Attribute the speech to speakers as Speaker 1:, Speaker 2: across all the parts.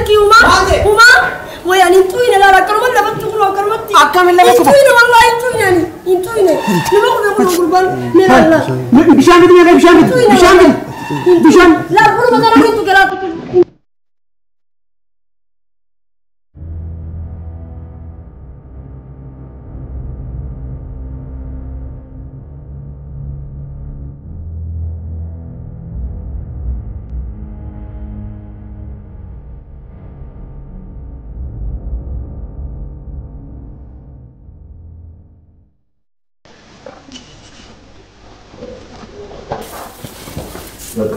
Speaker 1: Lakkii humaa. Humaa. Wayaan hin tuyne laala akkanuma lafatti kun akkanumatti.
Speaker 2: Akkamiin lafa kufa?
Speaker 1: Hin tuyne wallaahi hin tuyne ani. Hin tuyne. Nama kufe kun gurbaan mee laala.
Speaker 2: Bishaan fidi meeqa bishaan fidi bishaan fidi bishaan.
Speaker 1: Laal kun mataa irratti galaa.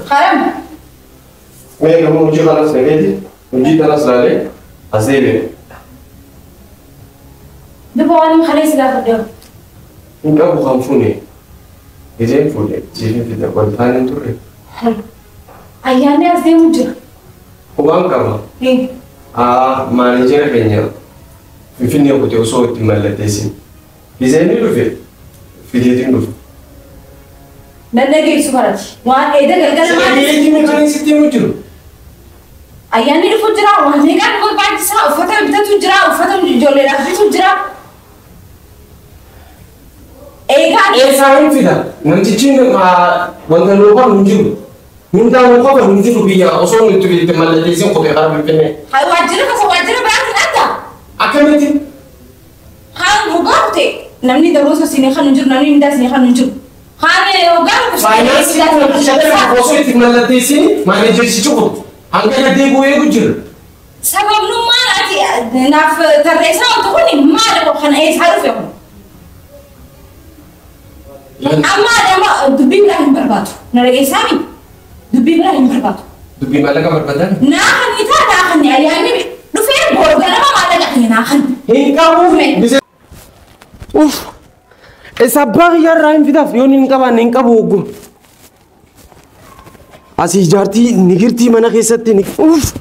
Speaker 3: Karam.
Speaker 4: Mee gamoo hojii kanas dhageeti hojii kanas laalee as deebi'e.
Speaker 3: Duba waan kaleessa gaafadhe.
Speaker 4: Hin qabu kan fuune. Gizeen fuudhe siifin fida wal faana hin turre.
Speaker 3: Ayyaanni as deemu jira.
Speaker 4: Hubaan qaba. Maanejera keenya Finfinnee kutee osoo itti mallatteessin. Gizeen ni dhufe fideetiin dhufe.
Speaker 3: Nan dhageessu barati. Waan eeda galgala maal?
Speaker 4: Dhageetti kan sitti himu jiru.
Speaker 3: Ayyaanni dhufu jira, waan meeqaan nu barbaachisaa, uffata bitatu jira, uffata ijoolleedhaaf bitu jira. Eegaa.
Speaker 4: Eessaa hin fida? Namtichi wanta nu qabu hin jiru. Mindaa nu qabu hin jiru biyya osoo nuti itti mallatteessin kophee karaa Finfinnee.
Speaker 3: Waajjira kasa waajjira biraatiin adda.
Speaker 4: Akkamitti?
Speaker 3: Haan hoggaa kute namni daroota siinii kan hin jiru namni mindaa siinii kan hin jiru.
Speaker 4: Faayinaansii kun osoo itti mallatteessin maaneejerichi kutu hanga gaddee bu'ee eegu jira.
Speaker 3: Sababnummaan ati naaf tarreessaa wanti kun maali kana eessaa dhufe kun? Amma adama dubbii biraa hin barbaadu. Na dhageessaami? Dubbii biraa hin barbaadu.
Speaker 4: Dubbii maallaqa barbaadan?
Speaker 3: Naa kan itaa naa kan ayyaanni dhufee boru ganama maallaqa kee naa kan.
Speaker 4: Hin qabu. Uff. Isa abbaa kiyyaarraa hin fidaaf yoon hin qabaanne hin qabu hoggum. Asii jaartii nigirtii mana keessatti ni uff.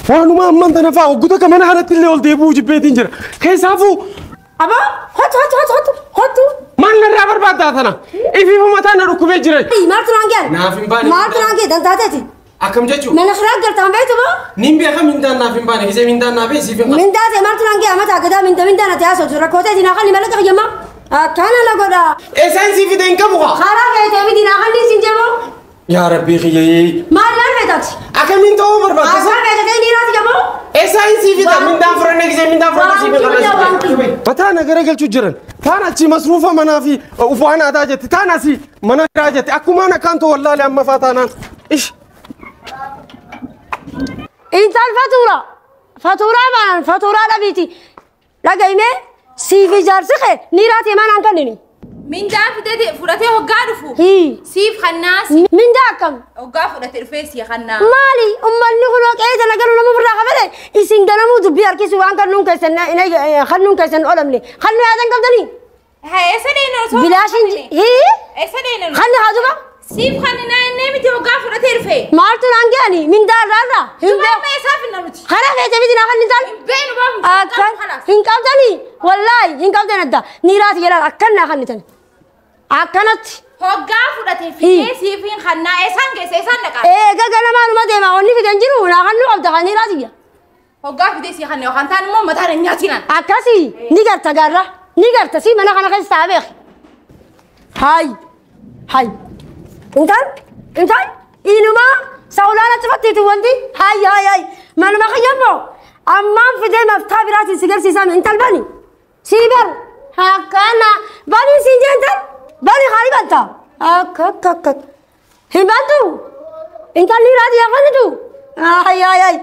Speaker 4: Waanuma amman tana fa'aa hoggu takka mana kanatti illee ol deebi'uu jibbeetiin jira. Keessaafuu.
Speaker 1: Abaa hotu hotu hotu hotu hotu.
Speaker 4: Maal narraa barbaaddaa tana? Ifiifu mataa na dhukkubee jira.
Speaker 1: Maaltu naan geel?
Speaker 4: Naaf hin baane.
Speaker 1: Maaltu naan geel dantaateeti?
Speaker 4: Akkam jechuun?
Speaker 1: Mana kiraa galtaan beektu moo?
Speaker 4: Niin beeka mindaan naaf hin baane gisee mindaan naaf siif hin qabu.
Speaker 1: Mindaa ta'e maaltu naan geel amata gadaa minda mindaan ati haasoftu rakkoo ta'e naa kan mallaqa fayyamma. Akkana na godha.
Speaker 4: Eessaan siif fide hin qabu kaa?
Speaker 1: Karaa feetee miti naa kan siin jedhamu.
Speaker 4: Yaa Rabbii kiyyee.
Speaker 1: Maal maal feetaati?
Speaker 4: Akkamiin ta'uu barbaadda?
Speaker 1: Karaa feetee ni raati jedhamu.
Speaker 4: Eessaan siif fida mindaan furannee gisee mindaan furannee siif hin qabu. Mataa na garagalchuu jiran. Taan achi masruufa manaa fi ufaan aadaa jetti. Taan asii mana kiraa jetti. Akkumaan akkaan ta'u wallaalee amma faa taanaan. Ish.
Speaker 1: Intal fatuura. Fatuuraa baanaan fatuuraa dhabiiti. Dhaga'imee siif ijaarsi kee ni raati manaan kennini.
Speaker 3: Mindaa fidee fudhatee hoggaa dhufu. Siif kannaa.
Speaker 1: Mindaa akkam?
Speaker 3: Hoggaa fudhatee dhufee si kannaa.
Speaker 1: Maali uummanni kun qe'ee jala galuu nama ofirraa qabate isin ganamuu dubbii harkisu waan kannuun keessan kannuun keessan olamne kannuu yaadan qabdanii?
Speaker 3: Eessa deemna osoo?
Speaker 1: Bilaashin
Speaker 3: Eessa deemna?
Speaker 1: Kanni haa duba?
Speaker 3: Siif kannaa inni miti hoggaa fudhatee dhufe.
Speaker 1: Maaltu naan ga'ani mindaa irraa irraa?
Speaker 3: Hin beeku. Eessaaf hin nuti?
Speaker 1: Karaa feetee miti naa kan hin
Speaker 3: Hin beenu baamu.
Speaker 1: Akkan hin qabdanii wallaahi hin qabdan adda ni raati jedhaan akkan naa kannitan. Akkanatti.
Speaker 3: Hoggaa fudhatee fidee siif hin kannaa eessaan geesse eessaan dhaqaa?
Speaker 1: Eega ganamaanuma deema onni fidan jiru naa kannuu qabda kan ni raati.
Speaker 3: Hoggaa fidee si kannaa yookaan taan immoo mataan hin nyaatinaan.
Speaker 1: Akkasii ni garta gaarra ni garta si mana kana keessa taa'ee beeki. Hayi hayi intal intal inumaa sawulaana cufattiitu wanti hayi hayi hayi manuma kiyyammoo ammaan fidee maftaa biraatiin si garsiisaa intal bani sii bar akkana bani siin jee intal bani haali banta akka akka akka hin bantu intal ni raati yaafanitu hayi hayi hayi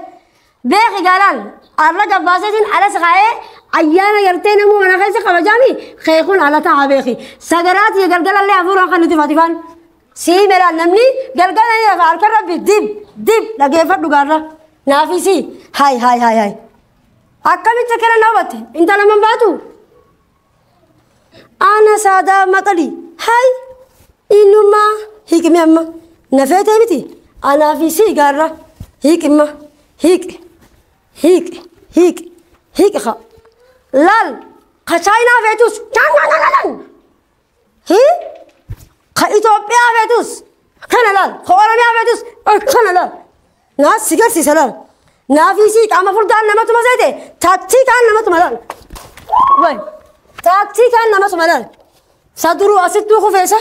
Speaker 1: beeki gaalaan arra gabbaaseetiin alas kaa'ee ayyaana gartee namuu mana keessa kabajaami keekuun ala ta'a beeki sagaraati galgalallee hafuuraan kan nuti fatifaan sii melaan namni galgala ni lafa harka rabbi dib dib dhageeffadhu gaarra naafisi hayi hayi hayi hayi akkamitti akkana na hubatte intala man baatu ana saadaa maqali hayi innumaa hiiqime amma nafeetee miti anaafisi gaarra hiiqimma hiiqi hiiqi hiiqi hiiqi qa laal ka chaayinaa feetus hii ka Itoophiyaa feetus kana laal ka Oromiyaa feetus kana laal naa si garsiisa laal Naafisii qaama furdaan namatuma seete taaksii kaan namatuma laal. Way taaksii kaan namatuma laal. Saduruu asittuu kufeessa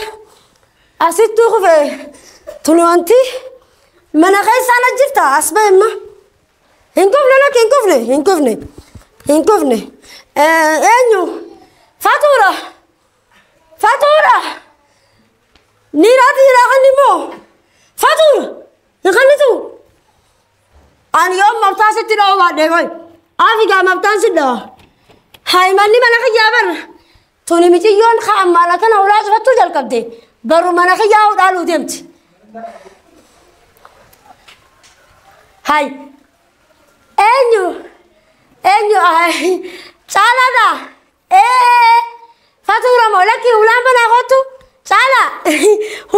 Speaker 1: asittuu kufee tuni wanti mana keessaan as jirta as ba'e hin kufne lakki hin kufne hin kufne hin kufne eenyu fatuura fatuura niiraati jiraa kan immoo fatuura hin kannitu ani yoom maftaa sitti dha'uu baadhee koy afigaa maftaan si dha'a haayimanni mana kiyyaa bar tuni miciyyoon ka'ammaala kana ulaa cufattuu jalqabde baru mana kiyyaa udhaaluu deemti. Hai eenyu eenyu caalaadha ee fatuura moo lakki ulaan banaa kottu caala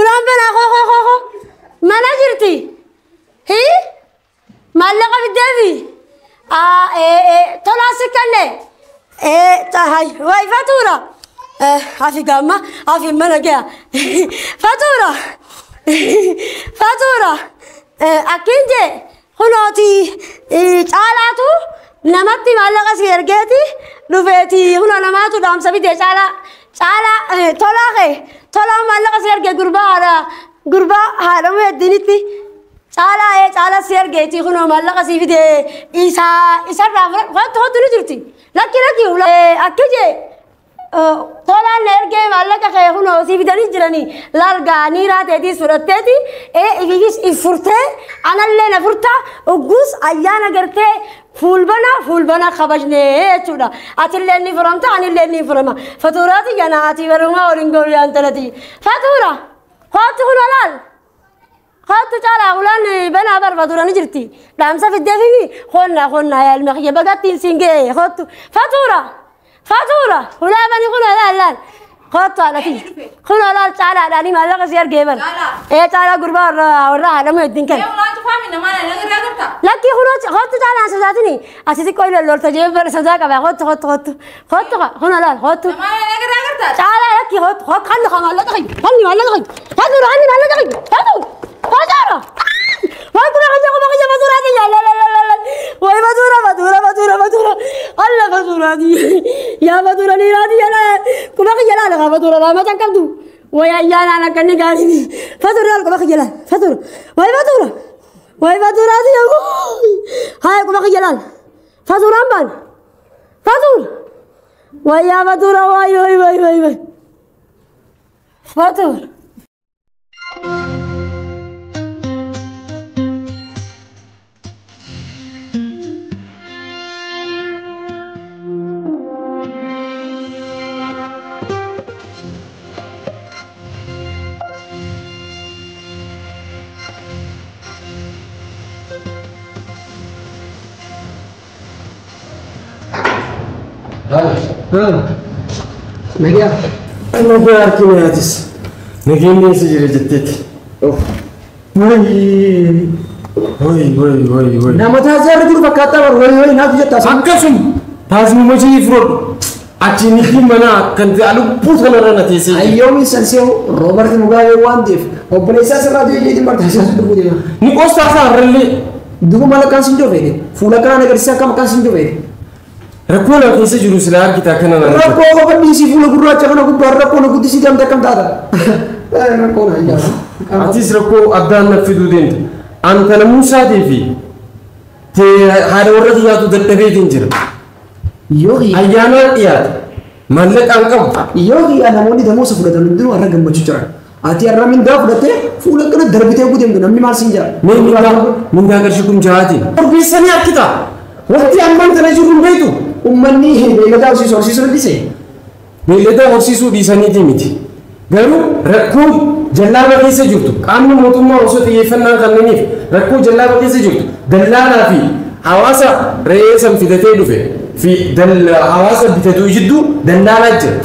Speaker 1: ulaan banaa koo koo koo koo mana jirti hii maallaqa fiddeefi tolaa si kanne hay way fatuura afi gaamma afi mana gaya fatuura fatuura akkin jee kunooti caalaatu namatti maallaqa si ergeeti dhufeeti kunoo namaatu dhaamsa fide caalaa caalaa tolaa kee tolaa maallaqa si erge gurbaa haadha gurbaa haadha muheddinitti caalaa ee caalaa si ergeeti kunoo maallaqa si fide isaa isarraa fudhadhu hottu hottu ni jirti lakki lakki akki jee tolaan ergee maallaqa kee kunoo si fidanii jiranii largaa niiraa teetiis fudhatteeti ee ifiifis if furtee anallee na furta uggus ayyaana gartee fuulbana fuulbana kabajnee jechuudha atillee ni furamta anillee ni furama fatuuraati jana ati barumaa waliin gooliyaan tanati fatuura hoottu kun olaal hoottu caalaa ulaan banaa bar fatuura ni jirti dhaamsa fiddeefimi honnaa honnaa yaa ilma kiyya bagattiin siin ga'e hoottu fatuura fatuura ulaa bani kun olaal laal hoottu haadhati kun olaal caalaadhaani maallaqa si argee bar ee caalaa gurbaa warra haadhamu heddiin kan lakki hoottu caalaan sodaatini asii xiqqoo lolta jee bar sodaa qaba hoottu hoottu hoottu hoottu kun olaal hoottu caalaa lakki hoottu hoottu kanni maallaqa kiyya kanni maallaqa kiyya fatuura kanni maallaqa kiyya fatuura fatuura way kuna kiyya kuma kiyya fatuura kiyya la la la la way fatuura fatuura fatuura fatuura alla fatuura yaa fatuura ni raati ya la kuma kiyya la la fatuura la matan qabdu way ayyaana ana kanni gaarii fatuura kuma kiyya la fatuura way fatuura way fatuura ya hay kuma kiyya la fatuura amban fatuura way yaa fatuura way way way way way fatuura.
Speaker 2: Nagaa.
Speaker 4: Nagaa harki niyaatis. Nageenyi si jira jetteeti. Wayi wayi wayi wayi.
Speaker 2: Nama taasisaa jiru fakkaataa bar wayi wayi naaf jetta.
Speaker 4: Akkasuma taasifama hojii fudhadhu. Achi niitiin mana kan ta'e lubbuu kanarra na teessee.
Speaker 2: Ayyoomi sanseewu Roobert Mugaabee waan ta'eef obboleessaa sirraa ta'e jeetiin bar taasisaa dubuu deema.
Speaker 4: Ni qoostaa isaa har'allee.
Speaker 2: Duuba mala kan siin jofeete fuula kana agarsiisaa akkam kan siin jofeete.
Speaker 4: Rakkoo na keessa jiru sila argita kana na.
Speaker 2: Rakkoo qofa dhiisii fuula gurraacha kana gubbaa rakkoo na guddisii deemte akkam taata. Rakkoo na ijaaru.
Speaker 4: Atis rakkoo addaan na fiduu deemte. An kana Muusaatii fi haadha warra kiyyaatu dadhabeetiin jira.
Speaker 2: Yoo
Speaker 4: Ayyaanaan dhiyaate maallaqaan qabu.
Speaker 2: Yoo namoonni damoosa fudhatan hundinuu har'a gammachuu jiran. Ati har'a mindaa fudhattee fuula kana darbitee guuteemtu namni maal siin jira.
Speaker 4: Mee mindaa qarshii kun jahaatiin. Orbeessanii harkita. Waqtii ammaan tana jiru hin beektu.
Speaker 2: Uummanni beeylada horsiisuu horsiisuu dhiise.
Speaker 4: Beeylada horsiisuu dhiisaniiti miti. Garuu rakkoo jallaaba keessa jirtu qaamni mootummaa osoo xiyyeeffannaa kennaniif rakkoo jallaaba keessa jirtu dallaalaa fi hawaasa re'ee san fidatee dhufe fi hawaasa bitatu jidduu dallaalaa jira.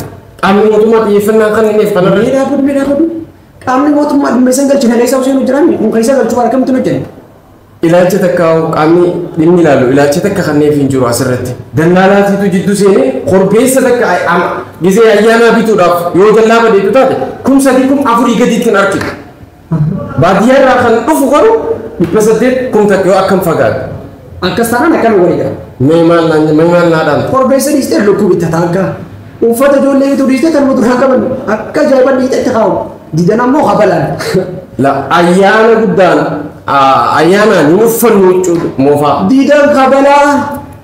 Speaker 4: Qaamni mootummaa xiyyeeffannaa kennaniif kanarra.
Speaker 2: Mee dhaabbatu mee dhaabbatu. Qaamni mootummaa dhimma isaan galchine keessa osoo jiran kun keessa galchuu akkamitti hojjenne.
Speaker 4: Ilaalcha takka qaamni dhimmi ilaalu ilaalcha takka kanneef hin jiru asirratti. Dallaalaatiitu jidduu seenee korbeessa takka gisee ayyaanaa bituudhaaf yoo dallaa badeetu taate 3,000 4,000 gadiitti hin arginu. Baadiyyaa irraa kan dhufu garuu 800 1,000 yoo akkam fagaatu.
Speaker 2: Akkas taanaan akkana godhe.
Speaker 4: Mee maal naadhaan?
Speaker 2: Korbeessa dhiistee lukkuu bittataa akka. Uffata ijoollee bituu dhiistee kan muduraa qaban akka ajaa'iban dhiitetti kaa'u. Didan ammoo habalaan.
Speaker 4: La ayyaana guddaan ayyaanaan hin uffannu huccuu moofaa.
Speaker 2: Didan habalaa.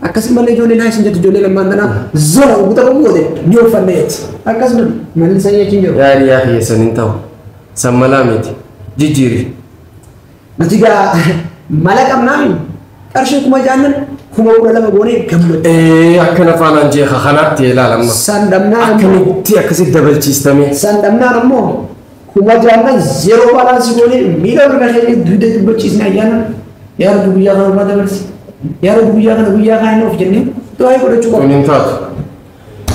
Speaker 2: Akkasumallee ijoollee naa isin jettu ijoollee lammaan tanaa zora guuta qabu goote ni uffanne jetti. Akkasuma malli sanyii achiin jiru.
Speaker 4: Yaari yaa keessan hin ta'u. San malaa miti. Jijjiiri.
Speaker 2: Nuti gaa mala qabnaa qarshii 6000 12,000 goonee gammadde.
Speaker 4: Akkana faanaan jeeqa kanaatti ilaalamma.
Speaker 2: San dhabnaan
Speaker 4: akkamitti akkasitti dabalchiistame?
Speaker 2: San dhabnaan ammoo 6000 zero balance goonee miila irra keenya dugda dubbachiisne ayyaana. Yaa Rabbi guyyaa kana irraa dabarsi. Yaa Rabbi guyyaa kana guyyaa kana hin of jennee du'aa godhachuu qabna.
Speaker 4: Kun hin taatu.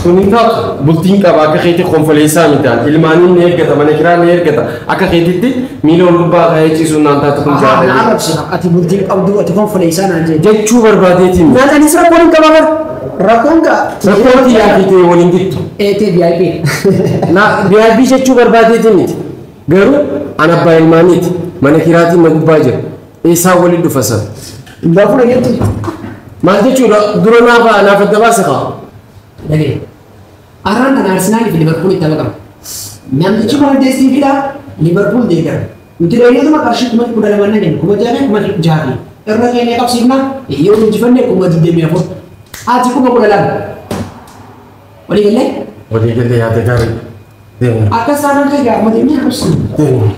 Speaker 4: Kun hin taatu. Bultiin qaba akka keetti konfoleessaa mitaan. Ilmaaniin ni eeggata mana kiraa ni eeggata. Akka keetitti miila ol gubbaa kaa'ee ciisuun naan taatu kun jaalladha.
Speaker 2: Na arrabsita. Ati bultiin qabdu ati konfoleessaa naan jee.
Speaker 4: Jechuu barbaadeetiin.
Speaker 2: Naan anis rakkoon hin qaba bara. Rakkoon gaa.
Speaker 4: Rakkoon xiyyaa fi ta'e waliin gittu.
Speaker 2: Eetee VIP.
Speaker 4: Na VIP jechuu barbaadeetiin miti. Garuu an abbaa ilmaaniiti. Mana kiraatiin na gubbaa jira. Eessaa waliin dhufa sana?
Speaker 2: Gaafa dhageetti.
Speaker 4: Maal jechuudha dura naafa adda baase kaa?
Speaker 2: Dhagee. Arraan kan Arsenaalii fi Liverpool itti qaba. Namtichi kun DSTV dha. Liverpool deegara. Nuti dhaggeetuma qarshii 12,000 na jennu 6,000 6,000. Irra keenya qabsiifna yoo injifanne 24,000. Ati 12,000. Walii gallee?
Speaker 4: Walii gallee yaada gaarii. Deemna.
Speaker 2: Akkas taanaan kan gaafa deemnee qabsiifna.
Speaker 4: Deemna.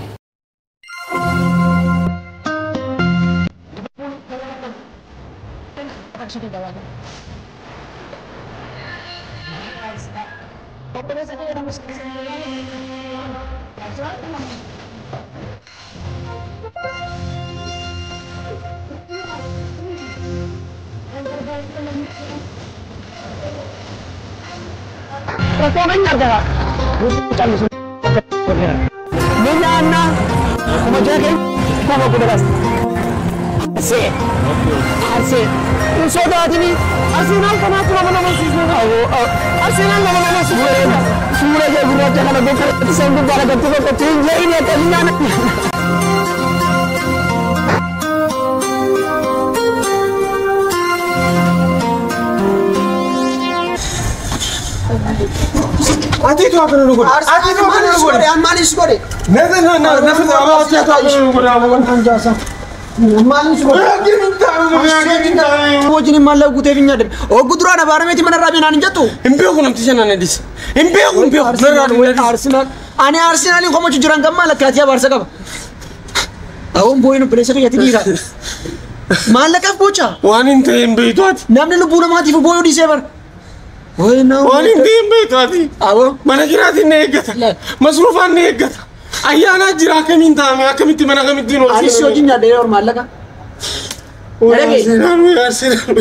Speaker 4: Ati tu apa nunggu? Ati tu apa nunggu?
Speaker 2: Manis gore.
Speaker 4: Na na na na ati tu apa nunggu?
Speaker 2: Manis gore. Wajini malah gute vinya dem. Oh gudra na baru meti mana rabi nani jatuh.
Speaker 4: Impiu aku nanti sana nadis. Impiu impiu.
Speaker 2: Arsenal. Ane Arsenal ini kamu cucuran kamu malah katia Barca kamu. Awam boy nu pressure jati ni ra. Malah kau bocah.
Speaker 4: Wanin te impiu itu ati.
Speaker 2: Namne lu pura mati boy di sebar.
Speaker 4: Wanin te impiu itu ati.
Speaker 2: Awam.
Speaker 4: Mana kira ati negat. Masrufan negat. Ayana jira kami minta, kami ti mana kami ti no.
Speaker 2: Anis wajin jadi orang malah ka.
Speaker 4: Arsenal.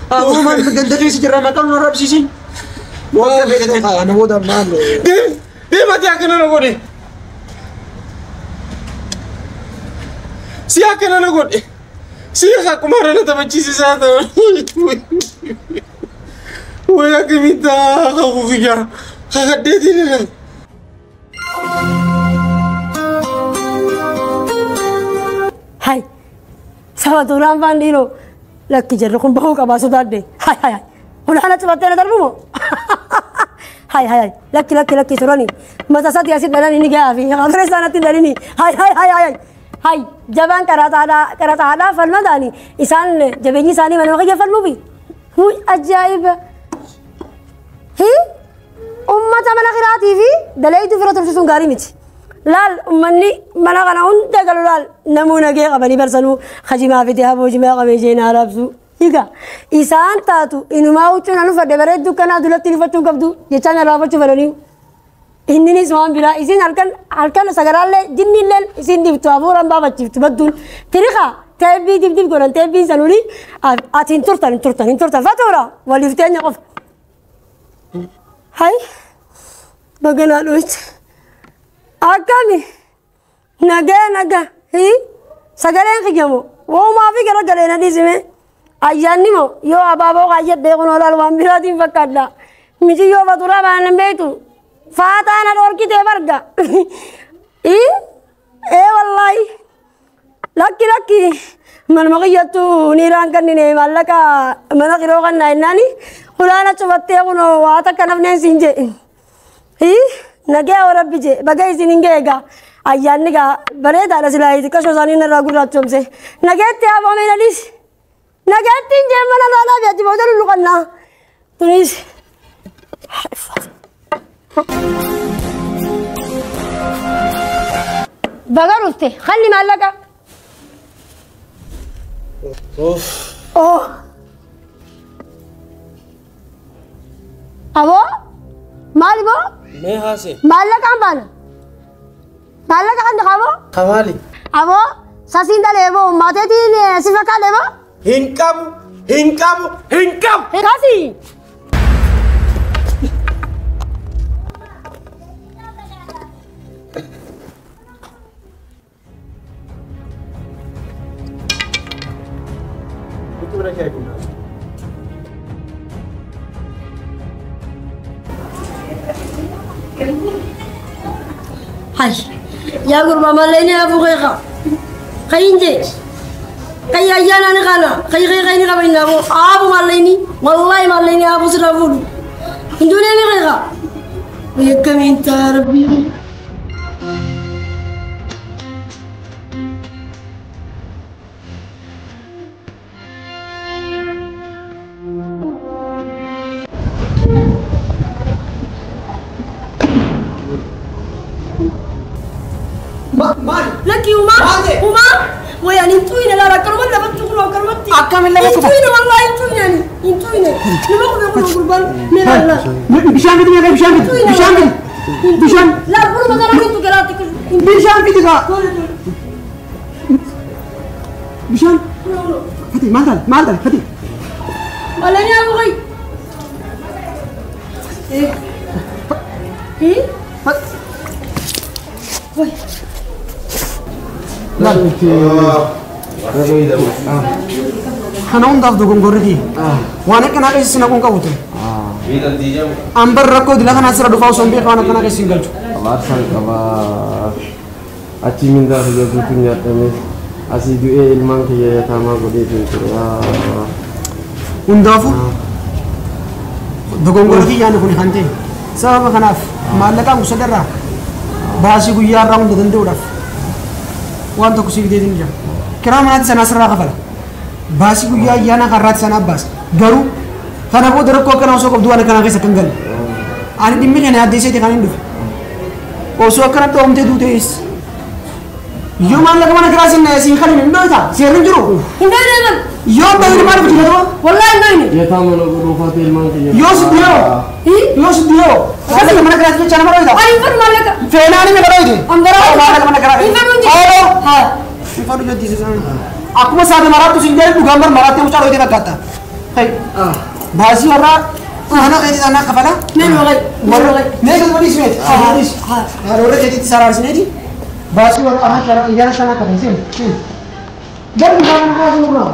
Speaker 2: Aku mah ganda tu sejarah makan orang sisi. Buat apa kita kaya, nak buat apa?
Speaker 4: Dia mati akan nak gode. Siapa nak gode? Siapa kemarin nak baca sisa tu? Wah, aku minta aku fikir. Kakak dia ni.
Speaker 1: Hai. Sama tu rampan dilo. Laki jerukun bau ka basu tadi. Hai hai hai. Ulah nak cepat nak terbumu. Hai hai hai. Laki laki laki surani. Masa saat yasid dalam ini gafi. Khamre sana tin dari ni. Hai hai hai hai. Hai. Jaban karata ada falma dani. Isan jabeni sani mana kaya falmu bi. Hui ajaib. Hi. Umma mana kira TV dalai tu firat terus sungari mich. Lal ummanni mana kana hunda galu lal namuna ge qabani barsanu khajima fi tihabu jima qabe jena arabsu higa isaan taatu inuma uchu nanu fadde bareedu kana dulatti nifachuu qabdu jechaan raafachuu fedhanii inninis waan biraa isin halkan halkan sagaraallee jinnilleen isin dibtu hafuuran baafachiftu badduun tiriqa teebbii dibdib godhan teebbiin sanuuni ati hin turtan hin turtan hin turtan fatuura waliif teenya qofa hay baganaa dho'icha akkami nagaa nagaa hi sagaleen kiyyamoo woomaa fi gara galee na dhiisime ayyaanni moo yoo abaaboo kaayyadhee kun olaal waan biraatiin fakkaadha miti yoo faturaa baan hin beektu faataa na dhorkitee barga ee wallaahi Lakki lakki manuma kiyyattu niiraan kannine maallaqa mana kiroo kannaa jennaani hulaana cufattee kunoo waa takka nafneen siin jee. Nagee oo rabbi jee baga isin hin ga'e egaa ayyaanni gaa bareedaadha silaa xiqqashoo isaanii narraa gurraachomse. Nageetti haafameen anis nageetti hin jee mana laalaa fi achi booda lulluqannaa. Tunis. Baga dhufte halli maallaqa. Oh. Aboo maali boo?
Speaker 4: Mee haase.
Speaker 1: Maallaqaan baana. Maallaqa kan qaboo?
Speaker 4: Kamaali.
Speaker 1: Aboo sasiin dhalee boo maateetiin si fakkaatee boo?
Speaker 4: Hin qabu hin qabu hin qabu.
Speaker 1: Kasi. Hai. Yaa gurbaa mallee ni hafu keeka. Kayin jee. Kayi ayyaana ni kana. Kayi kayi kayi ni qaba inni hafu. Aabu mallee ni. Wallahi mallee ni hafu sirra fuudhu. Hinduunee ni keeka. Akkamiin ta'a rabbii. Lakki uma uma wayaan hin tuyne laala akkanuma lafatti kun akkanumatti
Speaker 2: Akkamiin lafa
Speaker 1: hin
Speaker 2: kufa?
Speaker 1: tuyne wallahi hin tuyne ani hin tuyne nama kun kun gurbaan mee laala
Speaker 2: Bishaan fidi meeqa bishaan fidi bishaan fidi bishaan
Speaker 1: laal kun magaalaa kun galaatti kun
Speaker 2: bishaan fidi kaa bishaan Fati maal taate maal taate Fati
Speaker 1: Malani abu kai eh Wai
Speaker 2: Kana hundaaf dogongorri kiyya. Waan akkanaa keessa si naquun qabu ture. An bar rakkoo dila kanaa sirra dhufaa osoo hin beeku waan akkanaa keessa hin galchu.
Speaker 4: Abaarsan qabaa. Achi mindaa kiyya guutuu nyaadhame. Asii du'ee ilmaan kiyya yataamaa godheetiin ture.
Speaker 2: Hundaafuu dogongorri kiyyaani kun kan ta'e sababa kanaaf maallaqaan kusadarraa baasii guyyaa irraa hunda danda'uudhaaf waan tokko siif deetiin jira. Kiraa manaatti sanaa sirraa kafala. Baasii guyyaa ayyaanaa karraatti sanaa baasa. Garuu kana booda rakkoo akkanaa osoo qabdu waan akkanaa keessa kan galle. Ani dhimmi kana yaaddeesseeti kan hin dhufe. Osoo akkanatti oomtee duutees. Yoo maallaqa mana kiraa sin siin kan hin dhoyta seerri hin jiru.
Speaker 1: Hin dhoyne man
Speaker 2: Yoo dhoyne maaliif jira
Speaker 1: wallahi hin dhoyne
Speaker 4: Yataama na godhuufaate ilmaan kiyya.
Speaker 2: Yoo si dhiyoo yoo si dhiyoo maallaqa mana kiraatti jecha nama dhoyta.
Speaker 1: Ani hin fedhu maallaqa
Speaker 2: Feenaani meeqa dhoyte?
Speaker 1: An garaa
Speaker 2: Maallaqa mana kiraa.
Speaker 1: Hin fedhu hin jiru.
Speaker 2: Ooloo.
Speaker 1: Haa.
Speaker 2: Hin fedhu jettise sana. Akkuma saate maraattu siin jedhu dhugaan bar maraattee mucaa dhoyte fakkaata. Baasii warraa mana keetii sanaa kafala.
Speaker 1: Mee wallahi
Speaker 2: Warra mee kan waliis meeti. Waliis. Warra keetiitti saraarsineeti. Baasii warra afaan sana iyyaana sanaa kafalsiin. Garbi mana kaasuu nurraa.